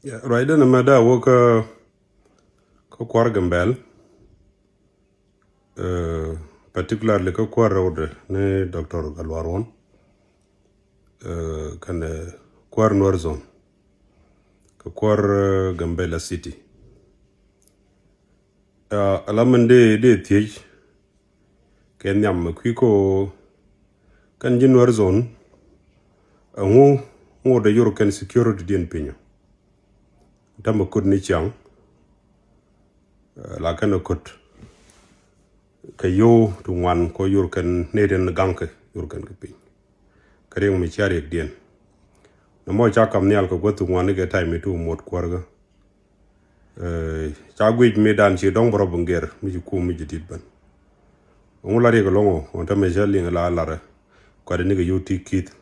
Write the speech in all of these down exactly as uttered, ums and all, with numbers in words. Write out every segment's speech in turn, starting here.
Ruacdä nɛmɛ dee a wä kä kä kuäär Gambɛl, particularly kä kuäär rɛwdɛ ni Doctor Gatluak Ruɔn, kɛnɛ kuäär Nuer Zone, kä kuäär Gambela City. Ala min dee dee thiec kɛ nhiam mi kui̱ ko kɛn ji̱ Nuer Zone, ɛŋu ŋot ɛ yor kɛn security diɛn pinyɔ. Tämɛ kot ni ciaŋ, la kɛn ɛ kot kɛ yo̱w ti ŋuan ko yor kɛn ni tin gaŋkɛ yor kɛn kɛ piny. Kɛ riɛk mi cia riɛk diɛn nɛ mɔ ca kam nhial kɛ guäth ti ŋuan ni kɛ tay mi ti wä muɔt kuäärkä. Ca guic mi dan ci dɔŋ bä rɔ bi ŋer mi ci kum mi ci dit ben. Ŋu la riɛk lɔŋɔ ŋɔ tämɛ cä liŋ la larɛ kuat ni kɛ yo̱w ti kith.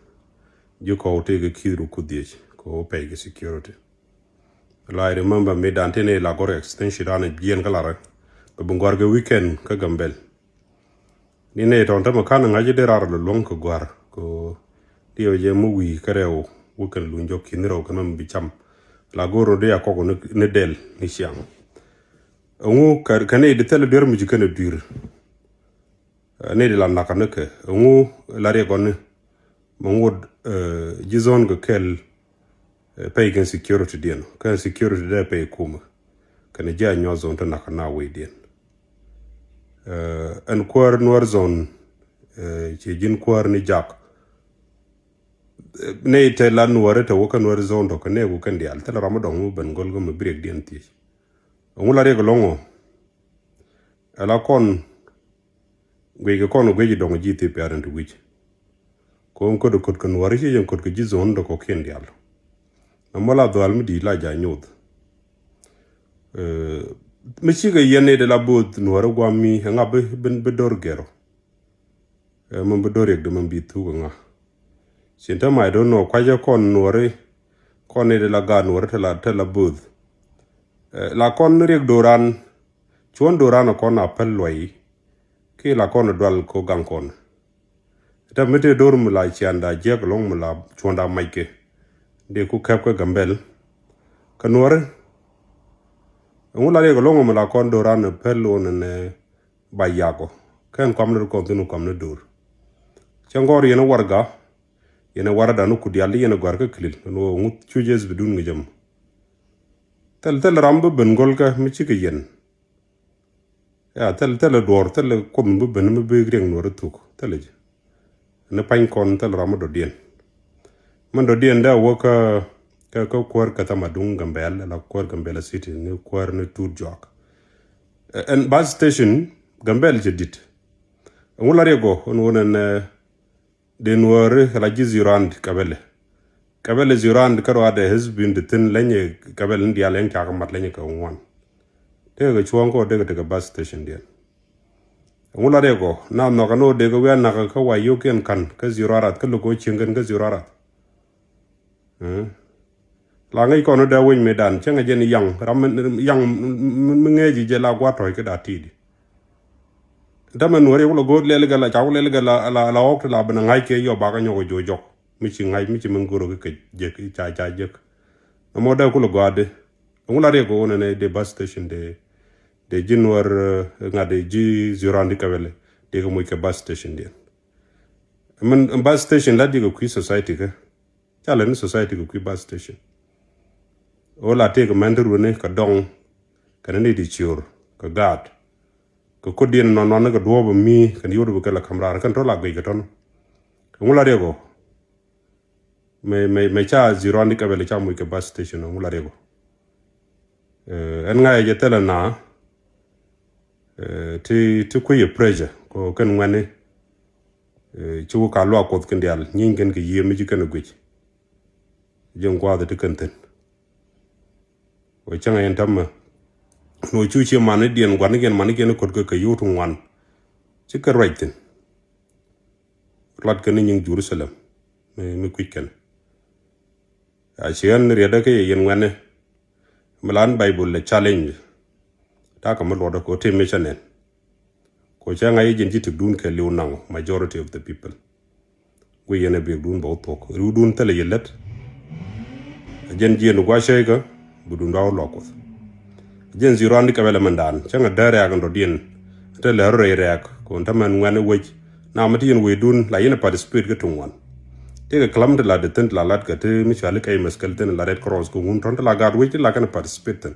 Ji̱ kɔw ti kɛ kith ru kuth dhiec kɛ wä pɛy kɛ security. La I remember mi dan ti ni la gɔr extension dan jiɛn kä larɛ bɛ bi ŋɔr kɛ weekend kä Gambel. Ni nɛ tɔn tämɛ kan ŋa̱c dee rar lɔ luɔ̱ŋ kɛ gua̱r kɛ diɛw jɛ mi wi̱i̱ kä rɛw wä kɛn luny jɔk ki̱n rɛw kɛn mɛ mi bi cam. La go̱r rɔ dee a kɔk ni dɛl ni ciaŋ. Ɛŋu kɛ ni di thɛl duer mi ci kɛn dui̱r. Ni di la nakä ni kɛ ɛŋu la riɛk gɔni mɛ ŋot ji̱ zone kɛ kɛl. Pɛy kɛn security diɛn kɛn security dee pɛy kumä. Kɛn ji̱ a nyuɔth zone ti nakä na wecdiɛn. Ɛn kuäär Nuer Zone, ci ji̱n kuäär ni jak. Nɛy te la Nuäri te wä kä Nuer Zone tɔ kɛ nɛɛku kɛn diaal thilɛ ram mi dɔŋ mi ben gɔl kä mi bi riɛkdiɛn thiec. Ɛŋu la riɛk lɔŋɔ ɛla kɔn guic kɛ kɔn guic dɔŋ ji̱ Ethiopia rin ti wi̱c. Kɔn köt köt kɛ Nuäri ci jɛn köt kɛ ji̱ zone dɔ kɔkiɛn diaal. Mɛ mɔ la dhual mi di̱i̱t la ja nyoth. Mi cikɛ yɛn ni de la both Nuäri guam mi ɛŋa bi bi dor gɛrɔ. Mɛ bi dor yɛk de mɛ bi thuk ɛŋa. Cin te mac don nɔ kuacɛ kɔn Nuäri kɔn ni de la gaat Nuäri te la te la both. La kɔn riɛk doran cuɔn doran kɔn a päl luɔy. Ki la kɔn dual ko gaŋ kɔn. Tä mi te dor mi la cianda jiɛk lɔŋ mi la cuɔnda mac kɛ. Dee ku kɛp kɛ Gambel kɛ Nuäri. Ɛŋu la riɛk lɔŋ mi la kɔn doran päl won nɛ ba yakɔ kɛn kɔm ni kɔn thin kɔm ni dor. Cɛ ŋɔr yɛn warga yɛn warda ni ku dial yɛn gɔr kɛ kilil ni wä ŋuth cu jɛ bi dun ŋi̱cä mɔ. Thil thil ram bi ben gɔl kɛ mi cikɛ yɛn. Ya thil thil duɔr thil kuoth mi bi ben mi bi riɛk Nuäri thuk thil jɛ. Ni pany kɔn thil ram mi dɔ̱diɛn. Min dɔ̱diɛn dee a wä kä kä kuäär kä thama duŋ Gambel la kuäär Gambel city ni kuäär ni tuut juak. Ɛn bus station Gambel cɛ dit. Ɛŋu la riɛk gɔ ɛn wä nɛn dee Nuäri la ji̱ zero and kɛbɛlɛ. Kɛbɛlɛ zero and kä ruaadɛ hizbin ti thin leny kɛbɛlɛ ni diaal ɛn cakɛ mat leny kɛ ŋuan. Dee kɛ cuɔ̱ɔ̱ŋ kɔ dee kɛ tekɛ bus station diɛn. Ɛŋu la riɛk kɔ na nhɔkä ni wä dee kɛ wiaa nakä kä wa yio̱kiɛn ka̱n kä zero arat kä lo̱k kɛ wä cieŋ kɛn kä zero arat. La ŋäc kɔn wä dee wec mëëdan cäŋɛ jɛn yaŋ ram yaŋ mi ŋäc jɛ la gua̱a̱t tɔ̱c kä da̱a̱ ti̱i̱di. Dämɛ Nuäri wä la go̱o̱t lɛl gɛ la ca wä lɛl gɛ la la ɣɔk ti la ben a ŋa̱c kɛ yɔ bakä nyɔk a jo̱o̱c jɔk mi ci ŋa̱c mi ci min go̱o̱r kɛ jek ca ca jek. Ɛmɔ dee kulɛ gɔaa di. Ɛŋu la riɛk kɛ wä nɛnɛ dee bus station dee dee ji̱ Nuäär ŋa̱t dee ji̱ zero and kɛbɛlɛ dee kɛ moc kɛ bus station diɛn. Min bus station la dee kɛ kui̱ society kä. Ca lɛ ni society kɛ kui̱ bus station. Ɣöö la tëëk mɛn ti rueni kɛ dɔŋ kɛn ni di ciöör kɛ gaat. Kɛ kotdiɛn nɔn nɔn ni kɛ duɔɔp mi kɛn yio̱w bi kɛ la ka̱m raar kɛn tɔ̱ la guic kɛ tɔ̱n. Ɛŋu la riɛk ɔ. Mɛ mɛ mɛ ca zero and kɛbɛlɛ ca muc kɛ bus station ɛŋu la riɛk ɔ. Ɛn ŋa̱cɛ jɛ thilɛ na ti ti kui̱ pressure kɔ kɛn ŋuɛni. Ci wä ka luak kuɔth kɛn diaal nyiny kɛn kɛ yiëë mi ci kɛn guic. Ji̱ ŋuath ti kɛn thi̱n. Wä cäŋ yɛn tämɛ. Nɔ cu ci mani diɛn gua̱n ni kɛn mani kɛn kot kɛ kɛ yio̱w ti ŋuan. Ci kɛ ruac thi̱n. Lat kɛn ni nyiŋ Jerusalem mi kui̱c kɛn. A ci ɣän riɛtdä kä yɛ yɛn ŋuɛni. Mi lan Bible lɛ challenge. Takä mi luɔtdä kɛ ɣöö tëë mi cä nɛn. Kɛ ɣöö cä ŋa̱c i̱ ji̱n ci tikdun kɛ li̱w naŋ majority of the people. Guic yɛn ɛ biɛkdun bɛ wä thuɔ̱k riwdun thilɛ yɛ lät. Ɛ jɛn jiɛn gua̱c cäykä. Bi dun ba wä luak Kuoth. Jɛn zero an di kɛ bɛ lɛ mɛn dan cäŋ a dee rɛɛk in dɔ̱diɛn. Te lɛ rɔ rɛy rɛɛk kɔn te mɛn ŋuɛn i̱ wec. Na mi ti yɛn wecdun la yɛn a participate kä tuŋ wan. Tëëkɛ kɛ lam ti la di thin ti la lat kɛ ti mi cuali kɛ imɛ skɛl thin la Red Cross kɛ ŋun tɔn ti la gaat wec ti la kɛn a participate thin.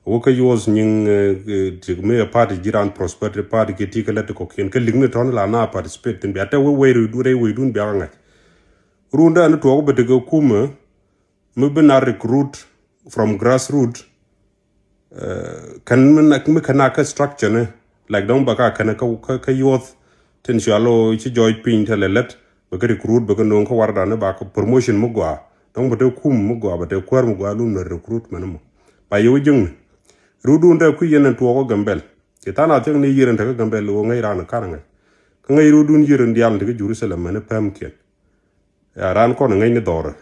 Wä kä yuɔth nyiŋ ti mi a party jiran prosperity party kɛ ti kɛ lät ti kɔkiɛn kɛ lik ni tɔn ti la na participate thin bia te wä wec rɛy wecdun bia kɛ ŋa̱c. Run dee ni tuɔɔk bɛ ti kɛ kumɛ mi bi na recruit from grassroot. Kɛn mi kɛn a kä structure ni like dɔŋ bɛ ka kɛn kä youth tin cual o ci jɔɔc piny te lɛ lät bɛ kä recruit bɛ kä no̱o̱ŋ kä warda ni ba kä promotion mi gɔaa dɔŋ bɛ te kum mi gɔaa bɛ te kuäär mi gɔaa lun mɛ recruitment mɔ ba yɛ wä jiŋni. Rudun te kui̱ yɛn in tuɔɔk kä Gambɛl ci than a thiäk ni yiër in te kä Gambɛl wä ŋäc raan in ka̱n ŋäc kä ŋäc rudun yiër in diaal in te kä Jerusalem mɛn in pɛmkiɛn. Ya ran kɔn ŋäcni dhɔrɛ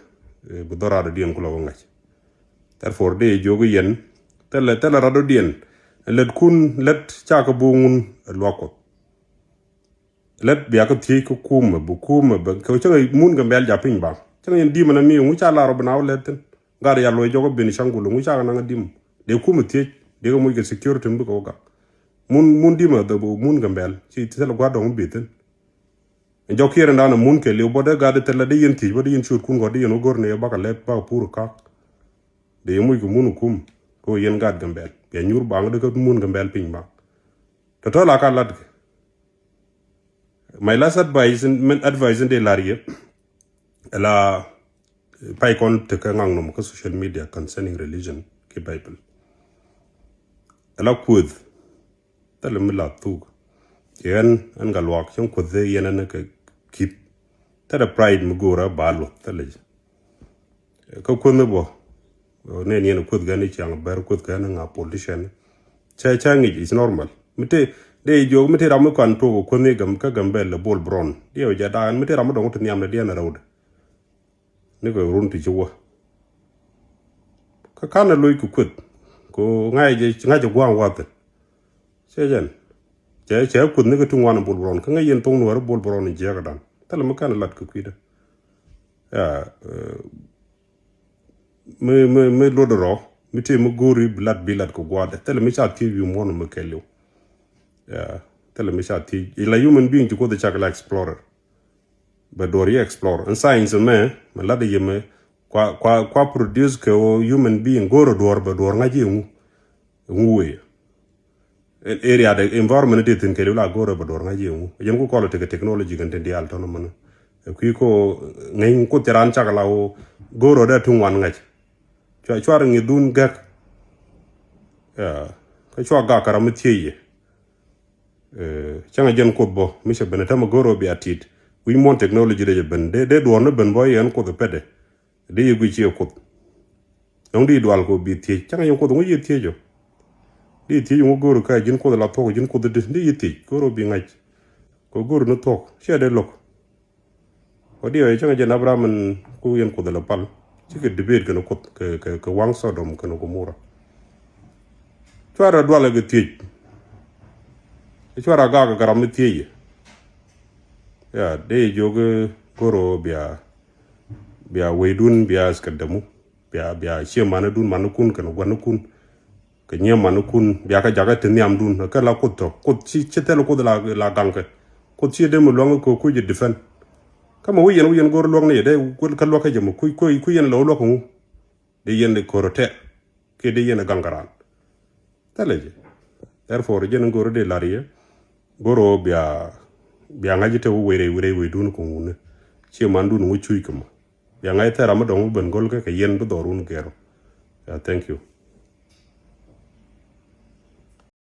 bi dhɔr radɔdiɛn kulɔ wä ŋa̱c. Therefore dee jiök yɛn thilɛ thilɛ radɔdiɛn lɛt kun lɛt cakɛ bo̱o̱ŋun luak Kuɔth. Lɛt biakä thiec kä kumɛ bi kumɛ bɛ kɛ cäŋ mun Gambɛl ja piny ba cäŋ yɛn dimɛ na mi ŋu ca lar ɔ bi na wä lɛt thin. Gat ya luɔc jɔk bin caŋ gul ŋu cakɛ naŋ dim dee kumɛ thiec dee kɛ muc kɛ security mi bikɛ wä gak. Mun mun dimɛ dhɛ bi mun Gambɛl ci thilɛ gua̱a̱r dɔŋ bi thin. Jɔk kiɛr in dan a mun kɛ liw bɔ dee gat dee thilɛ dee yɛn thiec bɔ dee yɛn ciöt kun gɔt dee yɛn wä gör ni yɛ bakɛ lɛp bakɛ pur kak. Dee yɛ muc kɛ mun kum kɛ wä yɛn gat Gambɛl bia nyur baŋ dee kä mun Gambɛl piny baŋ. Tɔ̱tɔ̱ la ka lat kɛ. My last advice in, min advice in dee lar yɛ la pay kɔn tekɛ ŋaŋ nom kä social media concerning religion ki Bible. Ala Kuoth thilɛ mi la thuk. Ci ɣän ɣän ka luak cäŋ Kuoth yɛn ɣän kɛ kith. Thilɛ pride mi go̱o̱rä ba luɔth thilɛ. Kä Kuoth ni bɔ nɛn yɛn Kuoth gɛn i̱ ciaŋ bɛr Kuoth gɛn ŋa politician. Cɛ cɛ ŋic is normal. Mi te dee jiök mi te ram mi kɔn tuɔk Kuoth ni gam kä Gambɛl lɛ bol bron diɛ wä jɛ da̱a̱n mi te ram mi dɔŋ ti nhiam ni diɛn rɛwdɛ. Ni kɛ run ti ci wä kä kan a loc kɛ Kuoth. Ko ŋa̱c jɛ ŋa̱c jɛ gua̱a̱ŋ wathin. Cɛ jɛn cɛ cɛ Kuoth ni kɛ tuŋ wan bol bron kä ŋäc yɛn thoŋ nuɔri bol bron in jiɛk dan thilɛ mi kan lat kɛ kui̱dä. Ya mi mi mi luɔt rɔ mi te mi go̱o̱ri bi lat bi lat kɛ gua̱a̱dɛ thilɛ mi ca thiec wi̱i̱ muɔ̱n mi kɛliw. Ya thilɛ mi ca thiec ila human being ci Kuoth cak la explorer. Bɛ duɔr yɛ explore in science mɛ mɛ lat yɛ mɛ kua kua kua produce kɛ wä human being go̱o̱r duɔr bɛ duɔr ŋa̱c yɛ ŋu. Ŋu wee area de environment de thin kɛ la go̱o̱r bɛ duɔr ŋa̱c yɛ ŋu. Yɛn ku kɔl tekɛ technology kɛn tin dial tɔn mɛn. Kui ko ŋäc ku thiran cak la wä go̱o̱r de tuŋ wan ŋa̱c. Cua cuar ŋi̱ dhun gɛk. Kä cua gak kɛ ram mi thiec yɛ. Cäŋ a jɛn Kuoth bɔ mi cɛ ben ɛ tämɛ go̱r ɔ bia tit wi̱c muɔ̱n technology dee jɛ ben dee dee duɔ̱ɔ̱r ni ben bɔ yɛn Kuoth ɛ pɛtdɛ. Dee yɛ guic ciɛ Kuoth. Dɔ̱ŋ dee yɛ dual kɛ ɔ bi thiec cäŋ a jɛn Kuoth ŋu yɛ thiec ɔ. Dee yɛ thiec ŋu go̱r kä ji̱n Kuoth la thuɔ̱k ji̱n Kuoth dee dee yɛ thiec go̱r ɔ bi ŋa̱c. Kɛ go̱r ni thuɔ̱k ciɛ dee lo̱k. Wä diɛ cäŋ jɛn Abraham in ku yɛn Kuoth ala pal cikɛ debate kɛn Kuoth kɛ kɛ kɛ waŋ Sodom kɛn Gomora. Cuarɛ dualɛ kɛ thiec. Cuarɛ gak kɛ ram mi thiec yɛ. Ya dee jiök goro bia bia weydun bia skɛt demu. Bia bia cie mani dun mani kun kɛn guani kun. Kɛ nyiee mani kun bia kɛ jakä ti nhiam dun kɛ la Kuoth tɔ Kuoth ci ci thil Kuoth la la gaŋ kɛ. Kuoth ci dee mi luaŋ kɛ kuc jɛ defend. Kä mɛ wi̱i̱ yɛn wi̱i̱ yɛn go̱r luaŋ ni jɛ dee kä luakä jɛ mɛ kuc kuc kuc yɛn lɛ wä luakä ŋu. Dee yɛn dee ko̱r tɛ kiɛ dee yɛn dee gaŋ kɛ raan. Thilɛ jɛ. Therefore jɛn go̱r dee lar yɛ go̱r wä bia bia ŋa̱c te wä wee rɛy wee rɛy wee dun kɛ ŋu ni. Cie man dun wä cuc kɛ mɔ. Bia ŋa̱c thɛr ram mi dɔ̱ŋ mi ben go̱l kɛ kɛ yɛn bi dhɔrun gɛr. Ya thank you.